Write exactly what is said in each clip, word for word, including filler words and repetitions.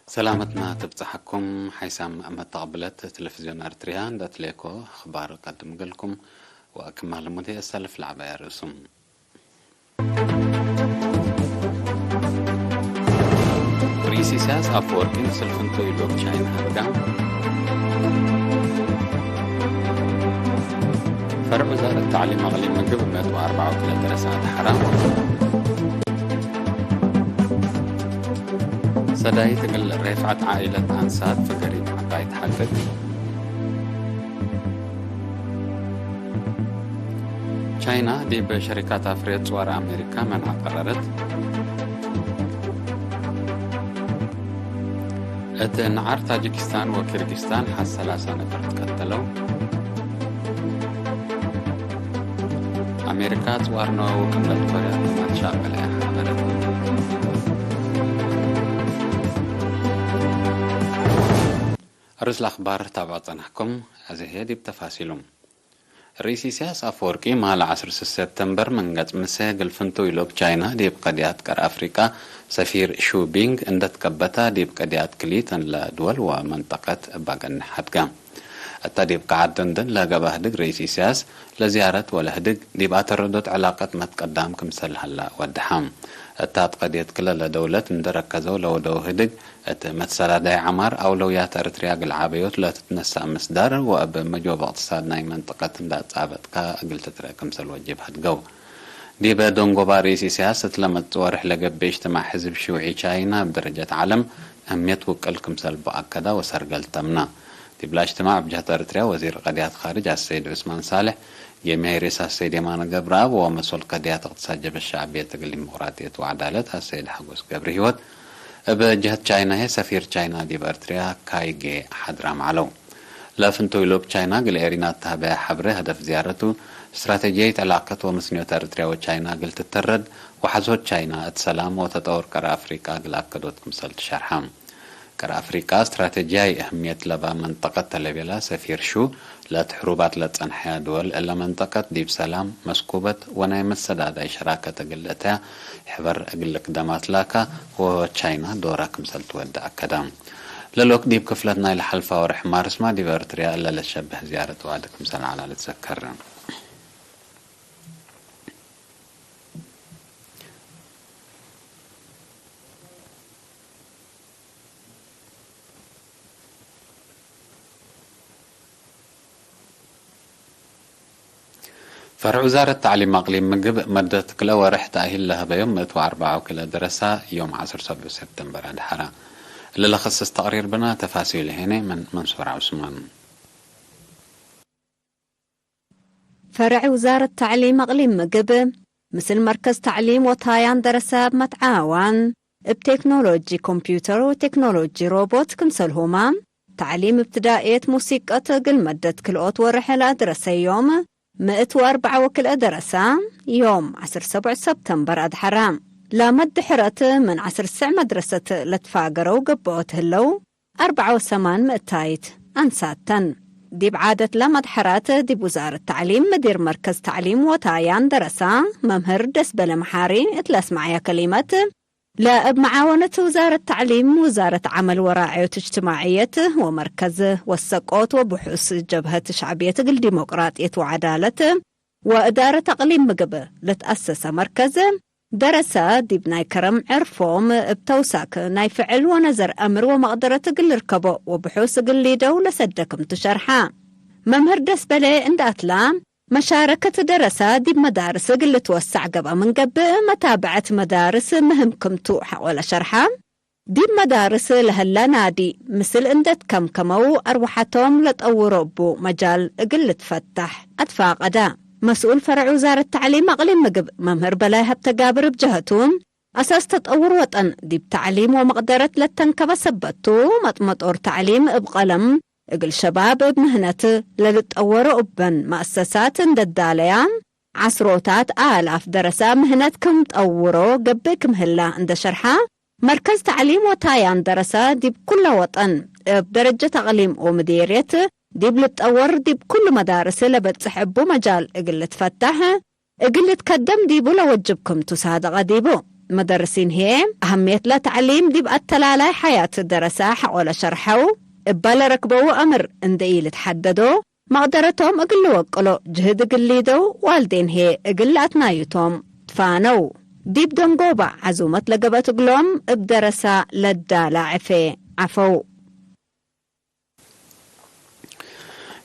ሰላመትና ትብጸሐኩም። ሓይሳም መተቅብለት ቴሌቪዝዮን ኤርትርያ እንደ ትሌኮ አኽባር ቀድም እግልኩም ወክማል ሙዴ እሰልፍ ለዐበያ ርእሱም። ርኢስ ኢሳያስ አፈወርቂ ምስል ፍንቱይ ሎግ ቻይና ሀብጋ። ፈርዕ ውዛረት ተዕሊም አቅሊም ምግብ መእት ወአርበዓ ወክልኤ ደረሳት ሐራ። ሰዳይት እግል ሬፍዐት ዓኢለት አንሳት ፍገሪት ዐባይ ተሐቅቅ። ቻይና ዲብ ሸሪካት አፍርየት ጽዋር አሜሪካ መንዐ ቀረረት። እት ነዓር ታጅኪስታን ወኪርጊስታን ሐሰላሳ ነፈር ትቀተለው። አሜሪካ ጽዋር ነወዊ ቅብለት ኮርያ ተማት ሻቅለ ሐበረት። አርእስ ለአኽባር ታብዖ ጸናሕኩም። አዜ ህዬ ዲብ ተፋሲሉ። ርኢስ ኢሳያስ አፈወርቂ ማለ ዐስር ሰፕተምበር ምን ገጽ ምሴ እግል ፍንቱይ ሎግ ቻይና ዲብ ቀድያት ቀር አፍሪቃ ሰፊር ሹ ቢንግ እንደ ትከበታ፣ ዲብ ቀድያት ክልኢተን ለድወል ወመንጠቀት እብ አገንሕ ሐድገ። እተ ዲብ ቀዓት ደንደን ለገብአ ህድግ ርኢስ ኢሳያስ ለዝያረት ወለህድግ ዲብ አተረዶት ዕላቀት መትቀዳም ክምሰል ሀላ ወደሐ። እተ አትቀድየት ክለ ለደውለት እንደ ረከዘው ለወደው ህድግ እት መትሰዳዳይ ዐማር አውለውያት ኤረትርያ እግል ዐበዮት ለትትነሳእ ምስዳር ወእብ መጆብ እቅትሳድ ናይ መንጠቀት እንደ አጻበጥካ እግል ትትረአ ክምሰል ወጅብ ሀድገው። ዲበ ደንጎባ ርኢስ ኢሳያስ እት ለመጽእ ወርሕ ለገብእ እጅትማዕ ሕዝብ ሽውዒ ቻይና እብ ደረጀት ዐለም እህምየት ውቅል ክምሰል በአከዳ ወሰርገል ተምና። ዲብላ እጅትማዕ እብ ጀህት ኤረትርያ ወዚር ቀድያት ካርጅ አሰይድ ዑስማን ሳልሕ፣ ጌምያይ ርኢስ አሰይድ የማነ ገብረአብ ወመሶል ቀድያት እቅትሳድ ጀብህት ሸዕብየት እግል ዲሞቅራጥየት ወዐዳለት አሰይድ ሐጎስ ገብረሂወት፣ እብ ጀህት ቻይና ህዬ ሰፊር ቻይና ዲብ ኤረትርያ ካይጌ ሐድራም ዐለው። ለፍንቱይ ሎግ ቻይና እግል ኤሪና እት ሀበያ ሐብሬ፣ ሀደፍ ዝያረቱ፣ ስትራቴጅያይት ዕላቀት ወምስንዮት ኤረትርያ ወቻይና እግል ትተረድ፣ ወሐዞት ቻይና እት ሰላም ወተጠውር ቀር አፍሪቃ እግል አከዶት ክምሰል ትሸርሐ። ቀር አፍሪቃ ስትራቴጅያይ እህምየት ለባ መንጠቀት ተ ለቤላ ሰፊር ሹ፣ ለእት ሕሩባት ለጸንሐያ ድወል እለ መንጠቀት ዲብ ሰላም፣ መስኩበት ወናይ መሰዳዳይ ሸራከት እግል ልእተያ ሕበር እግል ልክደም አትላካ ወቻይና ዶራ ክምሰል ትወዴ አከደ። ለሎክ ዲብ ክፍለት ናይ ለሐልፋ ወርሕ ማርስማ ዲብ ኤረትርያ እለ ለሸብህ ዝያረት ዋዲ ክምሰል ዐለ ልትዘከር። ፈርዕ ውዛረት ተዕሊም አቅሊም ምግብ መደት ክለ ወርሕ ተእሂል ለሀበዮም ምእት ወአርበዓ ወክልኤ ደረሳ ዮም ዐስር ሰብዕ ሰብተምበር አድሐራ። እሊ ለክስስ ተቅሪር ብነ ተፋሲሉ ሄነ ምን መንሱር ዑስማን። ፈርዕ ውዛረት ተዕሊም አቅሊም ምግብ፣ ምስል መርከዝ ተዕሊም ወታያን ደረሰ እብ መትዓዋን፣ እብ ቴክኖሎጂ ኮምፒውተር ወቴክኖሎጂ ሮቦት ክምሰልሁመ፣ ተዕሊም እብትዳእየት ሙሲቀት እግል መደት ክልኦት ወርሕ ለአድረሰዮም ምእት ወአርበዓ ወክልኤ ደረሰ፣ ዮም ዐስር ሰብዕ ሰብተምበር አድሐረ። ለመድሕረት ምን ዐስር ሰዕ መድረሰት ለትፋገረው ገብኦት ህለው፣ አርበዓ ወሰማን ምእታይት አንሳተን። ዲብ ዓደት ለመድሐራት ዲብ ውዛረት ተዕሊም ምዲር መርከዝ ተዕሊም ወታያን ደረሳ መምህር ደስበለ መሓሪ እት ለአስመዐየ ከሊመት፣ ለእብ መዓወነት ውዛረት ተዕሊም፣ ውዛረት ዐመል ወራዕዮት እጅትማዕየት ወመርከዝ ወሰቆት ወብሑስ ጀብሀት ሸዕብየት እግል ዲሞቅራጥየት ወዐዳለት ወእዳረት አቅሊም ምግብ ለትአሰሰ መርከዝ፣ ደረሰ ዲብ ናይ ከረም ዕርፎም እብ ተውሳክ ናይ ፍዕል ወነዘር አምር ወመቅደረት እግል ልርከቦ ወብሑስ እግል ሊደው ለሰደ ክምቱ ሸርሐ። መምህር ደስበሌ እንደ አትላ፣ መሻረከት ደረሰ ዲብ መዳርስ እግል ልትወሰዕ ገብአ ምን ገብእ፣ መታብዐት መዳርስ ምህም ክምቱ ሐቆለ ሸርሐ። ዲብ መዳርስ ለህለ ናዲ ምስል እንደ ትከምከመው፣ አርወሐቶም ለጠውሮ እቡ መጃል እግል ልትፈተሕ አትፋቀደ። መስኡል ፈርዕ ውዛረት ተዕሊም አቅሊም ምግብ መምህር በላይ ሀብተጋብር እብ ጀሀቱ፣ አሳስ ተጠውር ወጠን ዲብ ተዕሊም ወመቅደረት ለተንከበ ሰበት ቱ፣ መጥመጦር ተዕሊም እብ ቀለም እግል ሸባብ እብ ምህነት ለልጠወሮ እበን መአሰሳት እንደ ዳለያ፣ ዐስሮታት አላፍ ደረሰ ምህነት ክም ጠውሮ ገብእ ክም ህላ እንደ ሸርሐ፣ መርከዝ ተዕሊም ወታያን ደረሰ ዲብ ኩለ ወጠን፣ እብ ደረጀት አቅሊም ወምዴርየት ዲብ ልጠወር፣ ዲብ ኩሉ መዳርስ ለበጽሕ እቡ መጃል እግል ልትፈታሕ፣ እግል ልትከደም ዲቡ ለወጅብ ክምቱ ሳደቀ ዲቡ። መደርሲን ህዬ፣ አህምየት ለተዕሊም ዲብ አተላላይ ሐያት ደረሰ ሐቆለ ሸርሐው፣ እበ ለረክበዉ አምር እንዴ ኢልትሐደዶ፣ መቅደረቶም እግል ልወቅሎ ጅህድ እግል ሊደው ዋልዴን ህዬ እግል ለአትናዩቶም ትፋነው። ዲብ ደንጎባ ዐዙመት ለገብአት እግሎም እብ ደረሳ ለዳላዕፌ ዐፈው።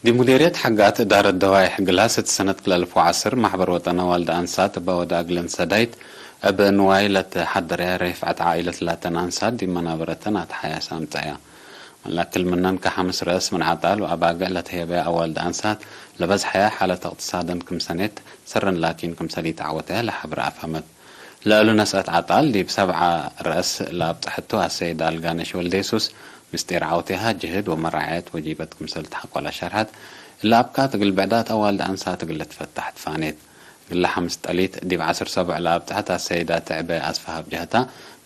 ዲብ ሙዴርየት ሐጋት እዳረት ደዋይሕ ግላስ እት ሰነት ክልኤ አልፍ ወዐስር፣ ማሕበር ወጠን አዋልድ አንሳት እበ ወደ አግልን ሰዳይት እብ ንዋይ ለትሐደረየ ሬፍዐት ዓኢለት ላተን አንሳት ዲብ መናበረተን አትሓያስ አምጸያ። ምን ለክል ምነን ከሐምስ ረአስ ምን ዐጣል ወአባግዕ ለትሄበየ አዋልድ አንሳት ለበዝሐየ ሓለት እቅትሳደን ክም ሰኔት፣ ሰርን ላኪን ክምሰል ኢተዐወተ ለሐብር አፍሀመት። ለእሉ ነስአት ዐጣል ዲብ ሰብዐ ረአስ ለአብጽሐቱ አሰይድ አልጋነሽ ወልዴሱስ፣ ምስጢር ዐውቴሃ ጅህድ ወመራዐየት ወጂበት ክምሰል ተሐቆለ ሸርሐት፣ እለ አብካት እግል ብዕዳት አዋልድ አንሳት እግል ልትፈታሕ ትፋኔት። እግለ ሐምስ ጠሊት ዲብ ዐስር ሰቡዕ ለአብጽሐት አሰይዳ ትዕበ አስፍሃ እብ ጀህታ፣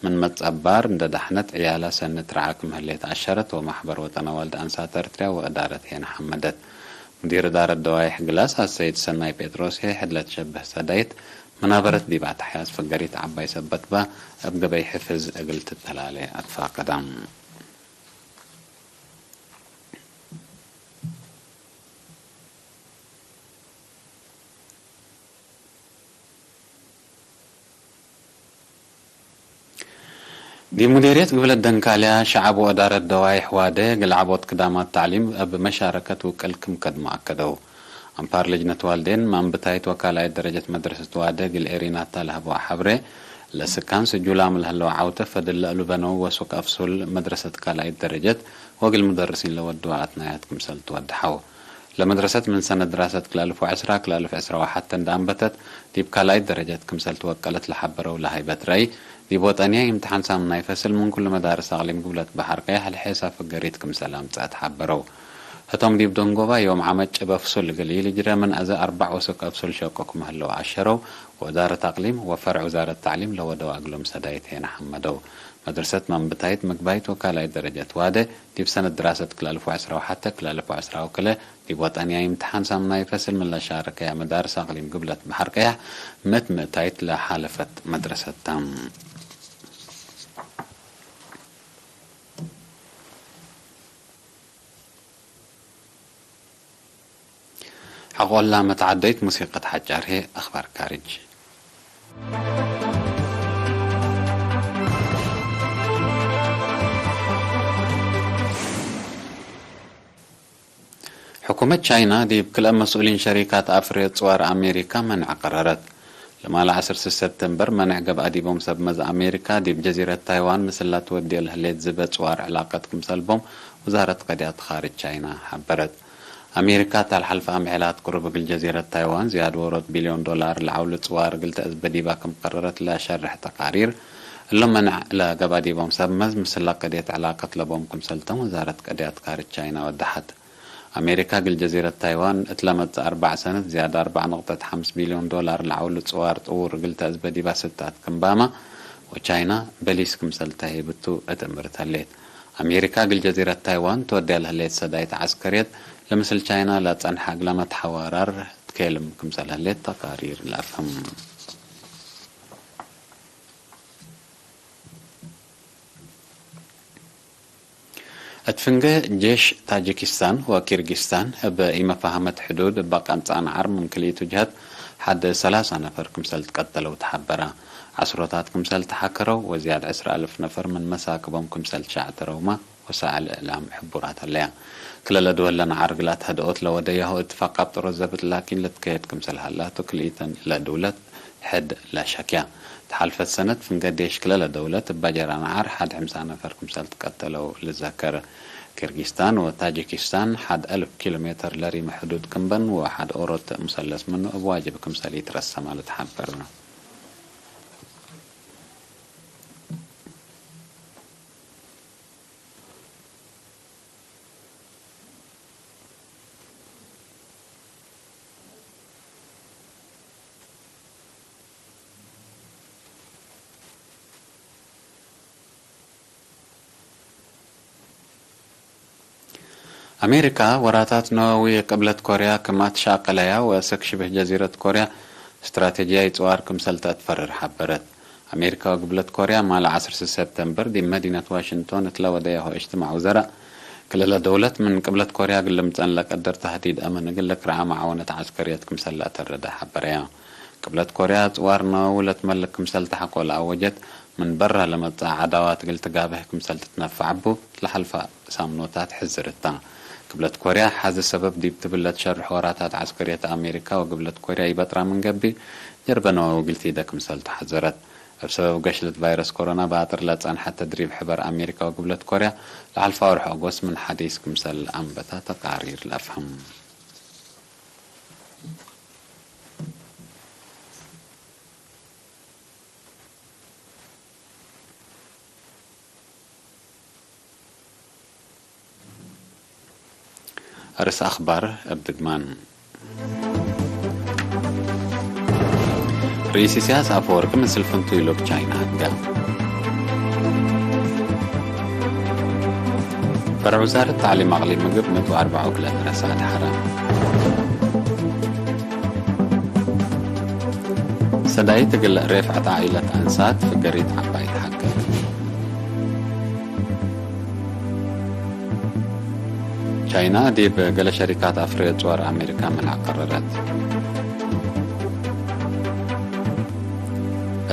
ምን መትጸባር እንደ ዳሕነት ዕያላ ሰኒ ትርዓ ክም ህሌት አሸረት ወማሕበር ወጠን አዋልድ አንሳት ኤርትርያ ወእዳረት ሄነ ሐመደት። ሙዲር እዳረት ደዋይሕ ግላስ አሰይድ ሰናይ ጴጥሮስ ህዬ፣ ሕድ ለትሸብህ ሰዳይት መናበረት ዲብ አትሐያስ ፍገሪት ዐባይ ሰበት በ፣ እብ ገበይ ሕፍዝ እግል ትተላሌ አትፋቀዳ። ዲብ ሙዴርየት ግብለት ደንካልያ፣ ሸዐብ ወእዳረት ደዋይሕ ዋዴ እግል ዐቦት ክዳማት ተዕሊም እብ መሻረከት ውቅል ክም ከድሞ አከደው። አንፋር ልጅነት ዋልዴን፣ ማንብታይት ወካልኣይት ደረጀት መድረሰት ዋዴ እግል ኤሪናታ ለሀበዋ ሐብሬ፣ ለስካን ስጁላም ለህለው ዐውተ ፈድል ለእሉ በነው ወሱቅ አፍሱል መድረሰት ካልኣይት ደረጀት ወእግል ሙደርሲን ለወድዋ አትናያት ክምሰል ትወድሐው። ለመድረሰት ምን ሰነት ድራሰት ክልኤ አልፍ ወዐስራ ክልኤ አልፍ ዕስራ ወሐቴ እንደ አንበተት፣ ዲብ ካልኣይት ደረጀት ክምሰል ትወቀለት ለሐበረው ለሀይበት ረአይ፣ ዲብ ወጠንያይ እምትሓን ሳምናይ ፈስል ምን ኩሉ መዳርስ አቅሊም ግብለት በሐር ቀያሕ ለሔሳ ፍገሪት ክምሰል አምጸአት ሐበረው። ህቶም ዲብ ደንጎባ ዮም ዐመ ጭበ ፍሱል እግል ኢልጅረ ምን አዘ አርበዕ ወሱቅ አፍሱል ሸቁ ክም ህለው አሸረው፣ ወእዳረት አቅሊም ወፈርዕ ውዛረት ተዕሊም ለወደው አግሎም ሰዳይት ሄነ ሐመደው። መድረሰት መንብታይት ምግባይት ወካልኣይት ደረጀት ዋዴ፣ ዲብ ሰነት ድራሰት ክልኤ አልፍ ወዐስራ ወሐቴ ክልኤ አልፍ ወዐስራ ወክልኤ፣ ዲብ ወጠንያይ እምትሓን ሳምናይ ፈስል ምን ለሻረከያ መዳርስ አቅሊም ግብለት በሐር ቀያሕ፣ ምእት ምእታይት ለሓለፈት መድረሰት ተ። ሐቆላ መትዓደይት ሙሲቀት ሐጫር ህዬ አኽባር ካርጅ። ሕኩመት ቻይና ዲብ ክልኤ መስኡሊን ሸሪካት አፍርየት ጽዋር አሜሪካ መንዕ ቀረረት። ለማለ ዐስር ሰፕተምበር መንዕ ገብአ ዲቦም ሰብ መዝ አሜሪካ ዲብ ጀዚረት ታይዋን ምስላ ትወድየ ለህሌት ዝበ ጽዋር ዕላቀት ክምሰል ቦም ውዛረት ቀድያት ካርጅ ቻይና ሐበረት። አሜሪካ፣ እት ለሐልፈ አምዔላት ቅሩብ እግል ጀዚረት ታይዋን ዝያድ ዎሮት ቢልዮን ዶላር ለዐውሉ ጽዋር እግል ተአዝበ ዲባ ክም ቀረረት ለሸርሕ ተቃሪር፣ እሎም መንዕ ለገብአ ዲቦም ሰብ መዝ ምስላ ቀድየት ዕላቀት ለቦም ክምሰልቶም ውዛረት ቀድያት ካርጅ ቻይና ወደሐት። አሜሪካ እግል ጀዚረት ታይዋን እት ለመጽእ አርበዕ ሰነት ዝያድ አርበዕ ንቅጠት ሐምስ ቢልዮን ዶላር ለዐውሉ ጽዋር ጥዉር እግል ተአዝበ ዲባ ስታት ክምባማ፣ ወቻይና በሊስ ክምሰል ተህይብቱ እት እምርት ህሌት። አሜሪካ እግል ጀዚረት ታይዋን ትወድያ ለህሌት ሰዳይት ዐስከርየት፣ ለምስል ቻይና ለጸንሐ እግለ መትሐዋራር ትኬልም ክምሰል ህሌት ተቃሪር ለአፍህም። እት ፍንጌ ጄሽ ታጂኪስታን ወኪርጊስታን እብ ኢመፋሀመት ሕዱድ እበ ቀምጻ ነዓር ምን ክልኢቱ ጀሀት ሐድ ሰላሳ ነፈር ክምሰል ትቀተለው ተሐበረ። ዐስሮታት ክምሰል ተሓከረው ወዝያድ ዕስራ አልፍ ነፈር ምን መሳክቦም ክምሰል ትሸዕተረውመ ወሳዕል እዕላም ሕቡራት ሀለያ። ክለ ለድወል ለነዓር እግል አትሀድኦት ለወደያሁ እትፋቅ አብጥሮት ዘብጥ ላኪን ልትከየድ ክምሰል ሀላቱ ክልኢተን ለድውለት ሕድ ለሸክያ። ተሓልፈት ሰነት ፍንገ ዴሽ ክለ ለደውለት እበ ጀራ ነዓር ሐድ ሕምሳ ነፈር ክምሰል ትቀተለው ልዘከር። ኪርጊስታን ወታጂኪስታን ሐድ አልፍ ኪሎ ሜተር ለሪመ ሕዱድ ክምበን ወሐድ ኦሮት ሙሰለስ ምኑ እብ ዋጅብ ክምሰል ኢትረሰመ ልትሐበር። አሜሪካ፣ ወራታት ነወዊ ቅብለት ኮርያ ክም አትሻቅለያ ወእሰክ ሽብህ ጀዚረት ኮርያ፣ ስትራቴጂያይ ጽዋር ክምሰል ተአትፈርር ሐበረት። አሜሪካ ወግብለት ኮርያ፣ ማለ ዐስር ሰብተምበር ዲብ መዲነት ዋሽንግቶን እትለ ወደያሁ እጅትማዕ ውዘራእ ክልለ ደውለት፣ ምን ቅብለት ኮርያ እግል ልምጸን ለቀድር ተህዲድ አምን እግል ልክርዐ መዓወነት ዐስከርየት ክምሰል ለአተረደ ሐበረያ። ቅብለት ኮርያ፣ ጽዋር ነወዊ ለትመልክ ክምሰል ተሐቆ ለአወጀት፣ ምን በራ ለመጽአ ዐዳዋት እግል ትጋብህ ክምሰል ትትነፈዕ እቡ ለሐልፈ ሳምኖታት ሕዝር እታ። ቅብለት ኮርያ፣ ሐዚ ሰበብ ዲብ ትብል ለትሸርሕ ወራታት ዐስከርየት አሜሪካ ወግብለት ኮርያ ኢበጥራ ምን ገብእ፣ ጀርበ ነወዊ እግል ቲደ ክምሰል ተሐዘረት። እብ ሰበብ ገሽለት ቫይረስ ኮሮና ባጥር ለጸንሐ ተድሪብ ሕበር አሜሪካ ወግብለት ኮርያ፣ ለሐልፈ አውርሕ ኦጎስት ምን ሐዲስ ክምሰል አንበታ ተቃሪር ለአፍህም። አርእስ አክባር እብ ድግማን። ርኢስ ኢሳያስ አፈወርቂ ምስል ፍንቱይ ሎግ ቻይና ህግገ። ፈርዕ ውዛረት ተዕሊም አቅሊም ምግብ ምእት ወአርበዕ ወክልኤ መድረሳት ሐረ። ሰዳይት እግል ሬፍዐት ዓኢለት አንሳት ፍገሪት ዐባይ ተሐቅቅ። ቻይና ዲብ ገሌ ሸሪካት አፍሬ ጽዋር አሜሪካ ምንዐ ቀረረት።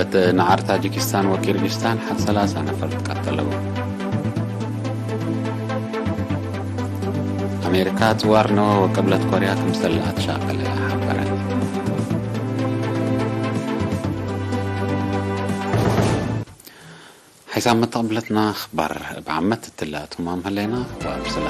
እት ነዓር ታጂኪስታን ወኪርጊስታን ሐድ ሰላሳ ነፈር ትቀተለው። አሜሪካ ጽዋር ነወ ወቅብለት ኮርያ ክምሰል ለአትሻቅለ ሐበረት። ሐይሳም መተቅብለትና አኽባር እብ ዓመት እትለ አትማም ህሌና ወአምስለ